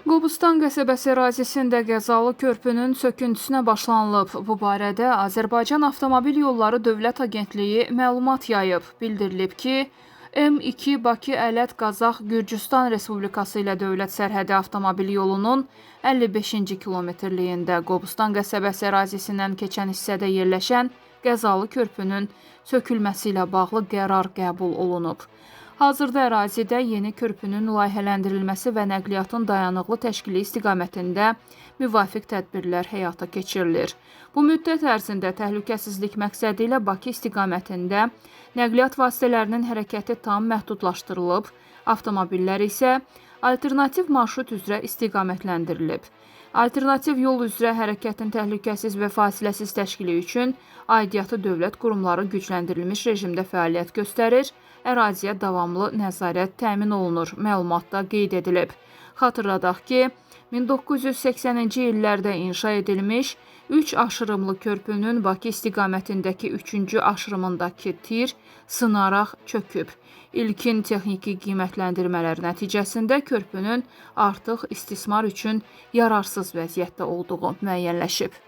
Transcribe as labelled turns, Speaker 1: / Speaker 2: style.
Speaker 1: Qobustan qəsəbəsi ərazisində qəzalı körpünün söküntüsünə başlanılıb. Bu barədə Azərbaycan Avtomobil Yolları Dövlət Agentliyi məlumat yayıb. Bildirilib ki, M2 Bakı-Ələt-Qazax Gürcüstan Respublikası ilə dövlət sərhədi avtomobil yolunun 55-ci kilometrliyində Qobustan qəsəbəsi ərazisindən keçən hissədə yerləşən qəzalı körpünün sökülməsi ilə bağlı qərar qəbul olunub. Hazırda ərazidə yeni körpünün layihələndirilməsi və nəqliyyatın dayanıqlı təşkili istiqamətində müvafiq tədbirlər həyata keçirilir. Bu müddət ərzində təhlükəsizlik məqsədi ilə Bakı istiqamətində nəqliyyat vasitələrinin hərəkəti tam məhdudlaşdırılıb, avtomobillər isə alternativ marşrut üzrə istiqamətləndirilib. Alternativ yol üzrə hərəkətin təhlükəsiz və fasiləsiz təşkili üçün aidiyyatı dövlət qurumları gücləndirilmiş rejimdə fəaliyyət göstərir, əraziyə davamlı nəzarət təmin olunur, məlumatda qeyd edilib. Xatırladaq ki, 1980-ci illərdə inşa edilmiş 3 aşırımlı körpünün Bakı istiqamətindəki 3-cü aşırımındakı tir sınaraq çöküb. İlkin texniki qiymətləndirmələr nəticəsində körpünün artıq istismar üçün yararsız vəziyyətdə olduğu müəyyənləşib.